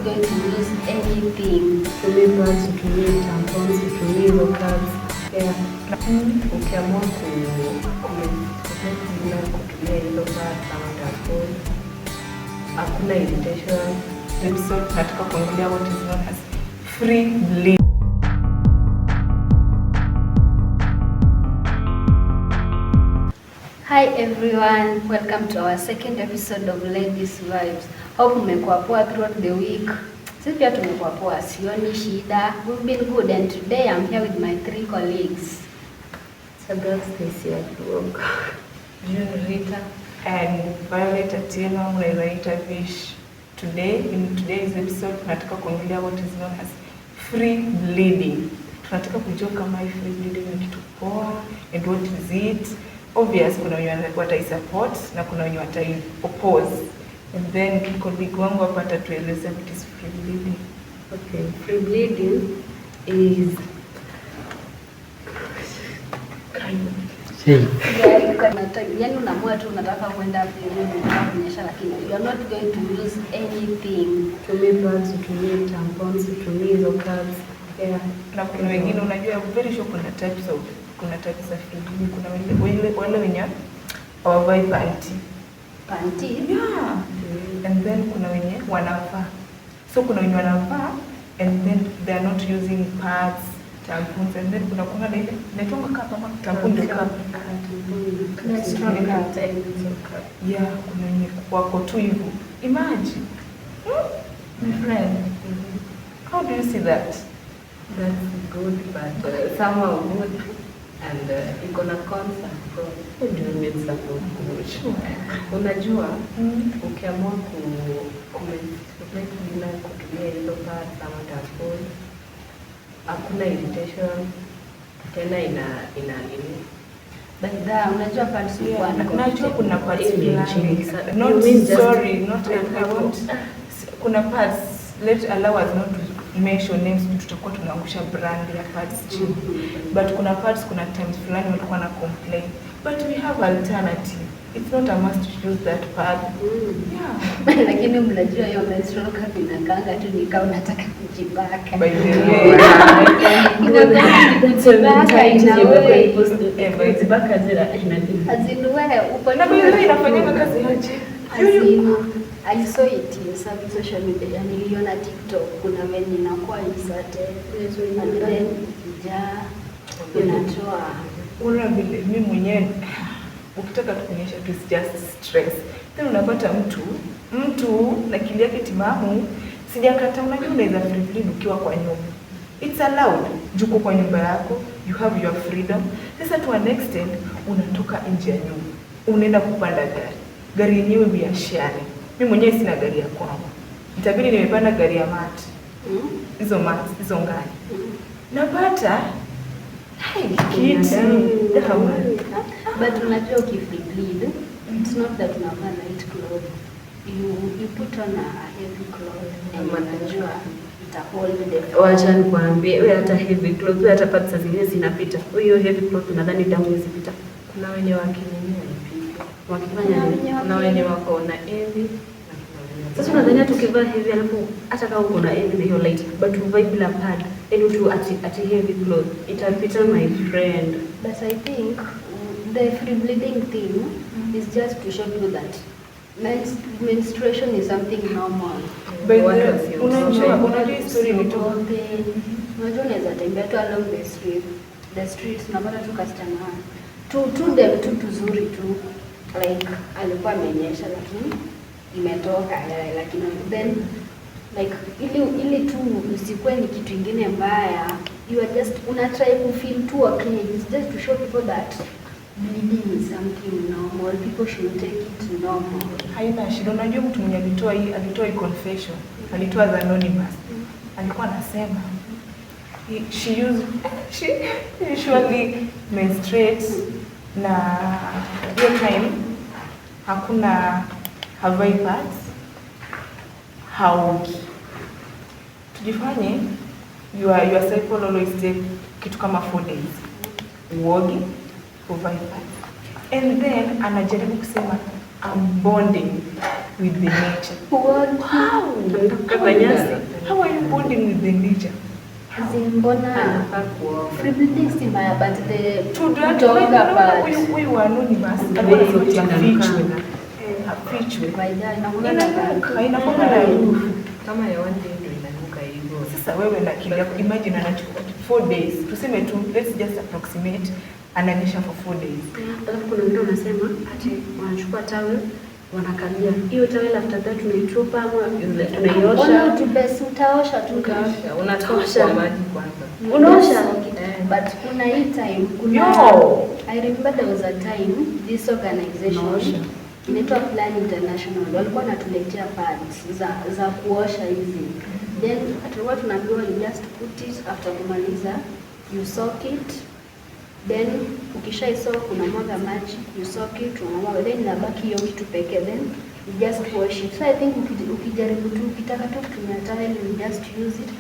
Going to use anything. Tumie pads, utumie tampons, utumie hizo cups. Yeah. Ukiamua ku bila kutumia hizo pads ama tampon, hakuna irritation. Episode tunataka kuongelea what is known as free bleeding. Hi everyone, welcome to our second episode of Ladies Vibes. Hope mmekuwa poa throughout the week. Sisi pia tumekuwa poa, sioni shida. We've been good and today I'm here with my three colleagues. Sabra Stacy Aduogo. June Rita and Violet Atieno, mnaweza ita Vish. Today, in today's episode tunataka kuongelea what is known as free bleeding. Tunataka kujua kama hii free bleeding ni kitu poa and what is it. Obvious kuna wenye wataisupport na kuna wenye watai oppose. And then colleague wangu hapa atatuelezea what is free bleeding. Okay, free bleeding is Yeah, yani unaamua tu unataka kwenda period, unataka kunyesha, lakini you are not going to use anything. Tumie pads, utumie tampons, utumie hizo cups. Yeah. Na kuna wengine, unajua, I'm very sure kuna types of free bleeding. Kuna wale wenye hawavai panty. Panty. Yeah. And then kuna wenye wanavaa. So kuna wenye wanavaa and then they are not using pads, tampons, and then kuna na ile inaitwanga cup ama tampon ndio cup. Menstrual cup, menstrual cup. Yeah, kuna wenye wako tu hivyo. Imagine. My friend. How do you see that? That's good, but some are good and iko na cons and pros. What do you mean some are good? Sure. Unajua, ukiamua ku menstruate bila kutumia hizo pads ama tampon, hakuna irritation tena, ina nini. But unajua pads huwa Najua kuna pads Hii ni fulani. chini sana. Not You mean just- sorry, not I won't. Kuna pads, let allow us not to mention names, tutakuwa tunaangusha brand ya pads chini. But kuna pads, kuna times fulani walikuwa na complain. But we have alternative. It's not a must to use that pad. Yeah. Lakini mnajua hiyo menstrual cup inakaanga tu ni kama unataka kujibaka. By the way. Inakaanga ni kujibaka in a way. As in wewe uko Na by the way, inafanyanga kazi aje? As in, I saw it in some social media, niliona TikTok, kuna venye inakuwa inserted and then ikijaa unatoa. Unaona vile mi mwenyewe ukitaka tu kuonyesha tu, it's just stress. Then unapata mtu na akili yake timamu, sijakata. Unajua unaweza free bleed ukiwa kwa nyumba. It's allowed. Juu uko kwa nyumba yako, you have your freedom. Sasa to an extent unatoka nje ya nyumba, unaenda kupanda gari. Gari yenyewe we are sharing. Mi mwenyewe sina gari ya kwangu. Itabidi nimepanda gari ya mat. Hizo mat, hizo ngani. Napata hai kiti damu. But unajua ukifree bleed, it's not that unavaa light cloth. You put on a heavy cloth and unajua ita hold the Wacha nikwambie, wewe hata heavy cloth, wewe hata pads saa zingine zinapita. Hiyo heavy cloth unadhani damu izipita? Kuna wenye wakinini haipiti. Wakifanya nini? Kuna wenye wako na heavy na kuna wenye Sasa unadhani hata ukivaa heavy, alafu hata kama uko na heavy na hiyo light, but uvae bila pad, yaani tu ati heavy cloth itapita, my friend. But I think the free bleeding thing is just to show people that menstruation is something normal. By the Watu way, wasiogope. unajua hii story ilitoka Usiogope. Unajua unaweza tembea tu along the streets, unapata tu customer tu dem tu tuzuri tu, like alikuwa amenyesha lakini imetoka, eh, lakini then like ili tu usikuwe ni kitu ingine mbaya, you are just una try ku feel tu okay. It's just to show people that bleeding is something normal, people should take it normal. Haina shida. Unajua mtu mwenye alitoa hii confession, alitoa as anonymous. Alikuwa anasema she usually menstruates na hiyo time hakuna, havai pads, haogi. Tujifanye your cycle always take kitu kama 4 days. Uogi, huvai pads. And then anajaribu kusema, "I'm bonding with the nature? What? How? Anaenda kwa nyasi. How are you bonding with the nature? As in, mbona Anafaa kuoga. free bleeding si mbaya, but the To that kutoka part. huyu huyu wa anonymous alikuwa Hizo anasema ati afichwe. kinanuka. Afichwe. By the inakuwa na Inanuka, inakuwa na harufu. Kama ya one day ndio inanuka hivyo. Sasa wewe na akili yako, imagine anachukua 4 days, tuseme tu, let's just approximate, ananyesha for 4 days. Alafu kuna wengine wanasema ati wanachukua towel wanakalia hiyo towel, after that tunaitupa ama Mbona tunaiosha. utupe? Si utaosha tu. Utaosha, unatoa Utaosha. kwa maji kwanza. Unaosha? But kuna hii time, kuna Yo! I remember there was a time this organization Unaosha. inaitwa Plan International walikuwa wanatuletea pads za kuosha hizi, then tulikuwa tunaambiwa you just put it, after kumaliza you soak it, then ukishaisoak unamwaga maji, you soak it, unamwaga, then inabaki hiyo kitu pekee, then you just wash it. So I think ukijaribu tu, ukitaka tu kutumia towel, you just use it.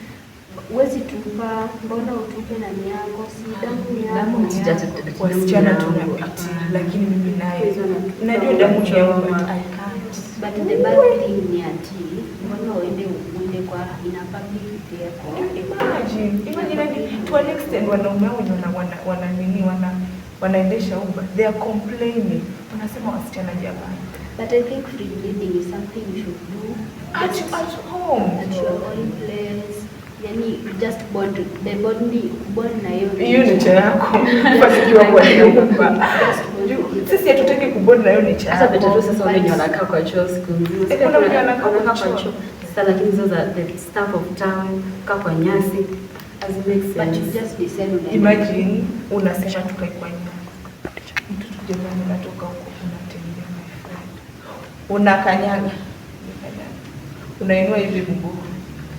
Huwezi tupa, mbona utupe na ni yako? Si damu ni yako? Damu ni yako. Wasichana tunapitia, lakini mimi naye Hizo natupa, najua damu ni yangu, but unachoma. I can't. But the bad thing ni ati mbona uende kwa in a public vehicle? Imagine, hadi to an extent wanaume hao wenye wana nini, wanaendesha Uber, they are complaining, wanasema wasichana jamani, But I think free bleeding is something you should do at home. At your own place. Yani you just bond, the bond, bond na hiyo Hiyo nature yako ukiwa kwa nyumba. Just bond with it. Sisi hatutaki kubond na hiyo nature Hata better tu yako. sasa wale wenye wanakaa kwa choo siku nzima. Eh, kuna wenye wanakaa kwa Wanakaa kwa choo. choo. Sasa lakini sasa the stuff of town, kukaa kwa nyasi, as it makes But you sense. just decide unaenda. Imagine unasema tukae kwa nyumba. Mtoto jamani, unatoka huko unatembea, my friend. Unakanyaga. Unakanyaga. Unainua hivi mguu.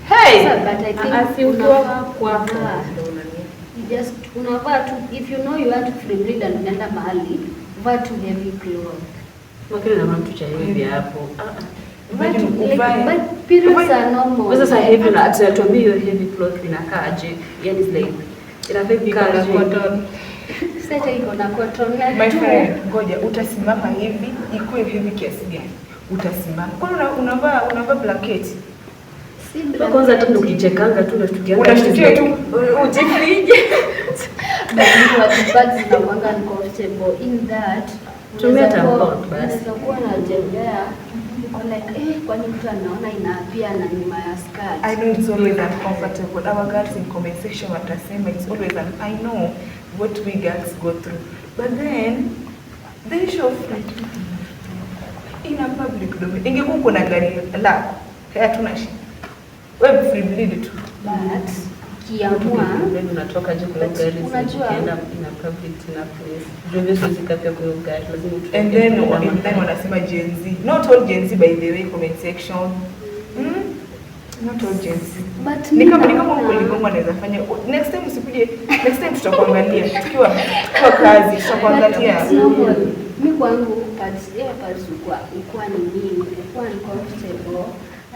Hey! Sasa, but I think Ah, si ukiwa unafaa kwako kuvaa. ndio unani. You just unavaa tu, if you know you want to free bleed and unaenda mahali, vaa tu heavy clothes. Lakini na mtu cha hivi hapo. Ah, ah. Imagine But, like, uvae. but periods Uvae. are normal. Wewe sasa heavy na ati tuambie hiyo heavy cloth inakaa aje? Yani it's like inafaa Iko kukaa na aje? cotton. Sasa iko na cotton na My tu. friend, ngoja utasimama hivi ikuwe hivi kiasi gani? Utasimama. Kwani unavaa blanketi? Si Kwanza hata blanketi. ukichekanga tu unashtukianga. Unashtukia tu Ujifije. But ni watu pads zinakuanga uncomfortable in that Tumia unaweza kuwa- tampon basi. unaweza kuwa unatembea, uko like, eh, kwani mtu anaona inaapia na nyuma ya skirt. I know it's always uncomfortable. Our girls in comment section watasema it's always I know what we girls go through. But then the issue of in a public domain. Ingekuwa kuna gari lako, hatuna shida. Wewe free bleed tu. But ukiamua Unatoka je kwa But gari unajua- ukienda in a public in a place. Juu obviously zikapia kwa hiyo gari lazima utoke. And then wanasema Gen Z. Not all Gen Z, by the way, comment section. Not all Gen Z. But Ni kama naona- huko Ligongo anaweza fanya next time usikuje, next time tutakuangalia tukiwa kazi tutakuangalia. But it's normal. Mi kwangu pads, hiyo pads ukuwa ni nini, ukuwa uncomfortable.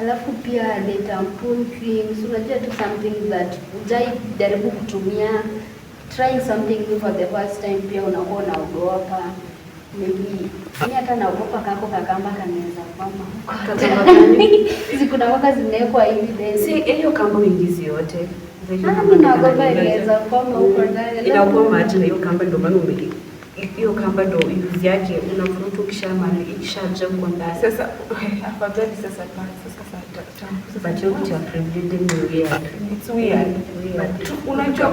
Alafu pia the tampon things, unajua tu something that hujai jaribu kutumia, trying something new for the first time, pia unakuwa unaogopa. Maybe mi hata naogopa kako kakamba kanaweza kwama Kakamba gani? Zikuna waka zinawekwa hivi then Si hiyo kamba uingizi yote. Ah, mi naogopa inaweza kwama huko ndani. Inakuwa maji na hiyo kamba ndio maana hiyo kamba ndio use yake unavuruta ukishamali ikishaja huko ndani. Sasa afadhali sasa sasa sasa But hiyo kitu ya pre-bleeding ni weird. It's weird. Weird. Unajua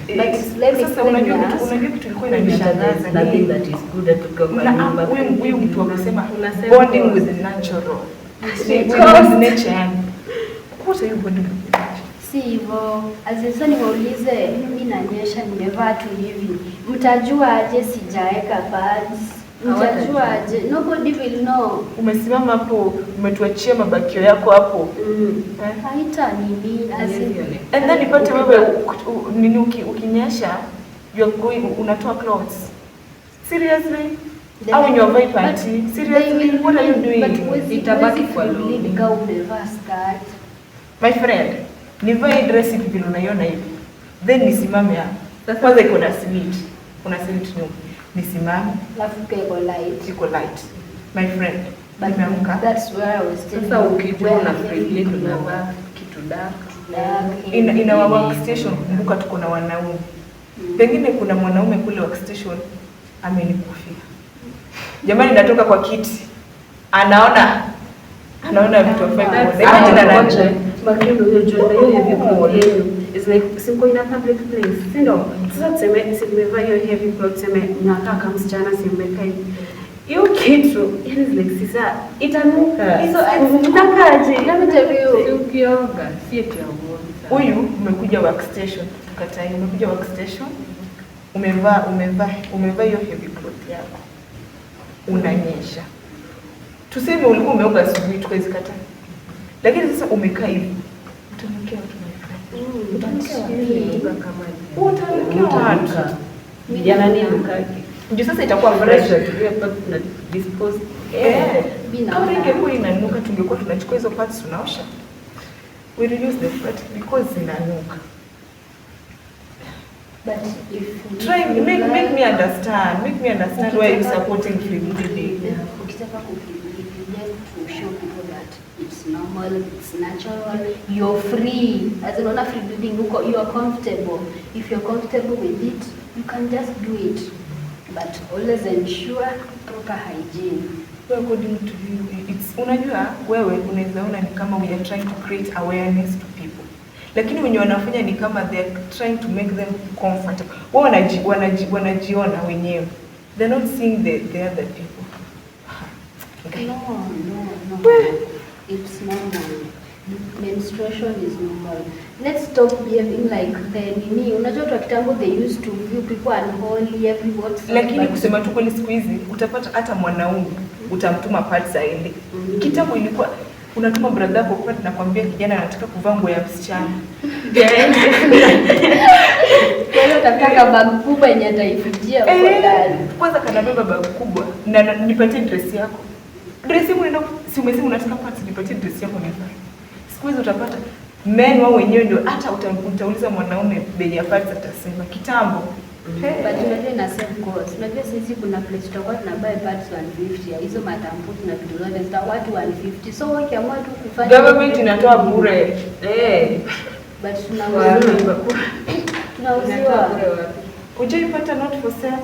But let me sasa unajua explain kitu us. unajua kitu ilikuwa There's inanishangaza nothing ni that is good at tukiwa kwa na nyumba. huyu mtu wa kusema Unasema bonding cause. with the natural. With nature yani. What are you bonding with the nature? Si hivyo. Sasa niwaulize, mimi nanyesha nimevaa tu hivi, mtajua aje sijaeka pads? Mtajua aje? Nobody will know. Umesimama hapo, umetuachia mabakio yako hapo. Eh? Haita nini as in, And then ipate wewe nini ukinyesha you are going unatoa clothes. Seriously? Au when you are But party? they Seriously? will What are you but doing? Itabaki huwezi kwa bleed longi. kama umevaa skirt. My friend, nivae dress hivi vile unaiona hivi. Then nisimame hapa. Kwanza iko na slit. Kuna slit nyuma. Nisimame, Alafu pia iko light. iko light. My friend, But Nimeamka. that's where I was telling Sasa you, ukijua wear una heavy free bleed clothes. unavaa kitu dark. Dark, In our workstation, kumbuka tuko na wanaume. Pengine kuna mwanaume kule workstation amenikufia. Jamani, natoka kwa kiti, anaona vitu hafai kuona. Imagine Makendo hiyo juu na hiyo heavy cloth yenu is like si mko in a public place, si ndio? Sasa tuseme si mmevaa hiyo heavy cloth, tuseme mnakaa kama msichana, si mmekaa hivi. Hiyo kitu yani is like sasa itanuka. Mnakaaje? Let me tell you. Si ukioga, si eti hauogi sana. Huyu umekuja workstation, tukatai, umekuja workstation, umevaa hiyo heavy cloth yako, unanyesha. Tuseme ulikuwa umeoga asubuhi, tukazikata, lakini sasa umekaa hivi, utanukia watu, my friend. But Unaoga kama ni- Utanukia watu. Vijana ni mkaki. Juu sasa itakuwa fresh. Tuna dispose. Eh, Mi kama naona- ingekuwa inanuka tungekuwa tunachukua hizo parts tunaosha. We reduce the fat because zinanuka. But if Try make me understand. Make me understand why you Ukitaka- supporting free bleeding. Yeah, ukitaka kufeel, just to show people that it's normal, it's natural, you're free. As in, unaona free bleeding huko, you are comfortable. If you're comfortable with it, you can just do it. But always ensure proper hygiene. Well, according to you, it's unajua wewe unaweza ona ni kama we are trying to create awareness to people. Lakini wenye wanafanya ni kama they are trying to make them comfortable. Wao wanajiona wenyewe. They're not seeing the other people. No. It's normal. Menstruation is normal. Let's stop behaving like the nini. Unajua watu wa kitambo they used to view people unholy, every what. Lakini kusema tu kweli, siku hizi utapata hata mwanaume utamtuma pads aende. Kitambo ilikuwa unatuma brother yako pad, nakwambia kijana anataka kuvaa nguo ya msichana. Kwa hiyo utataka bag kubwa yenye ataifikia huko Eh, ndani. kwanza kanabeba bag kubwa na nipatie dress yako. Dress yangu unaenda, si umesema unataka pads, nipatie dress yako nivae. Siku hizi utapata men wao wenyewe ndio hata utauliza mwanaume bei ya pads atasema kitambo. Hey. But unajua ina save cost. Unajua sisi kuna place tutakuwa tuna buy pads 150 ya hizo matampon na vitu zote zitakuwa tu 150. So wakiamua tu kufanya Government inatoa bure. Eh, But tunauziwa. Tunauziwa. inatoa bure wapi? Hujaipata not for sale?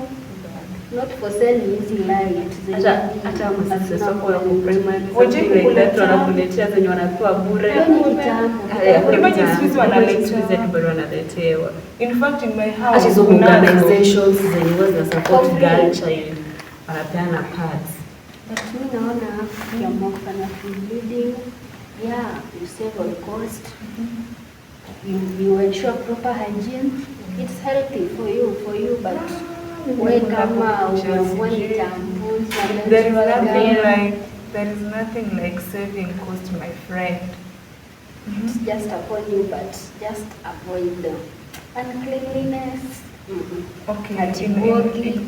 Not for sale ni hizi light. zenye Hata masista hazina wako ya quality. primary Wajui something like that, kukuletea. wanakuletea zenye wanapewa bure. Hiyo ni kitambo. Haya, Imagine siku hizi wanaletewa. Siku hizi hadi bado wanaletewa. In fact in my Hata house hizo kunazo. organizations zenye huwa zina support For free. girl child wanapeana pads. But mi naona ukiamua kufanya free bleeding, yeah, you save on cost. You ensure proper hygiene. It's healthy for you, but we kama umeamua ni tampons na There is menstrual nothing cup, like there is nothing like saving cost, my friend. it's just upon you, but just avoid the uncleanliness. Okay, Ati bogi.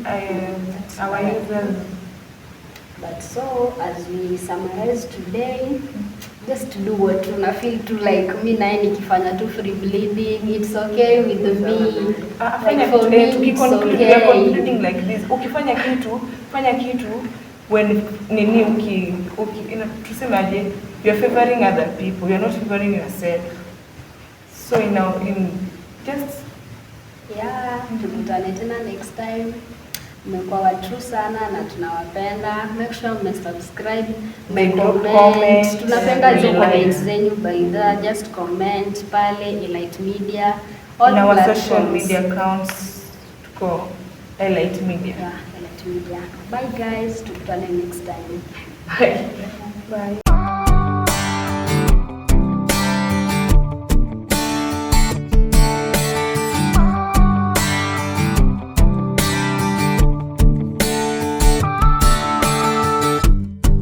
our users. But so as we summarize today, just do what una feel to like. Mi naye nikifanya tu free bleeding, it's okay with me. Ah, fanya Like for kitu, me, eh, it's tukiconclude, we are okay. concluding like this. Ukifanya kitu, fanya kitu when nini uki tuseme aje, you are favoring other people, you are not favoring yourself. So in just Yeah, tukutane tena next time. Mmekuwa watu sana na tunawapenda. Make sure mmesubscribe, Drop mmecomment. comment. Tunapenda hizo Like. comments zenyu by the just comment pale Elite Media all in our social platforms. media accounts tuko Elite Media. Yeah, Elite Media. Bye guys, tukutane next time. Bye. Bye.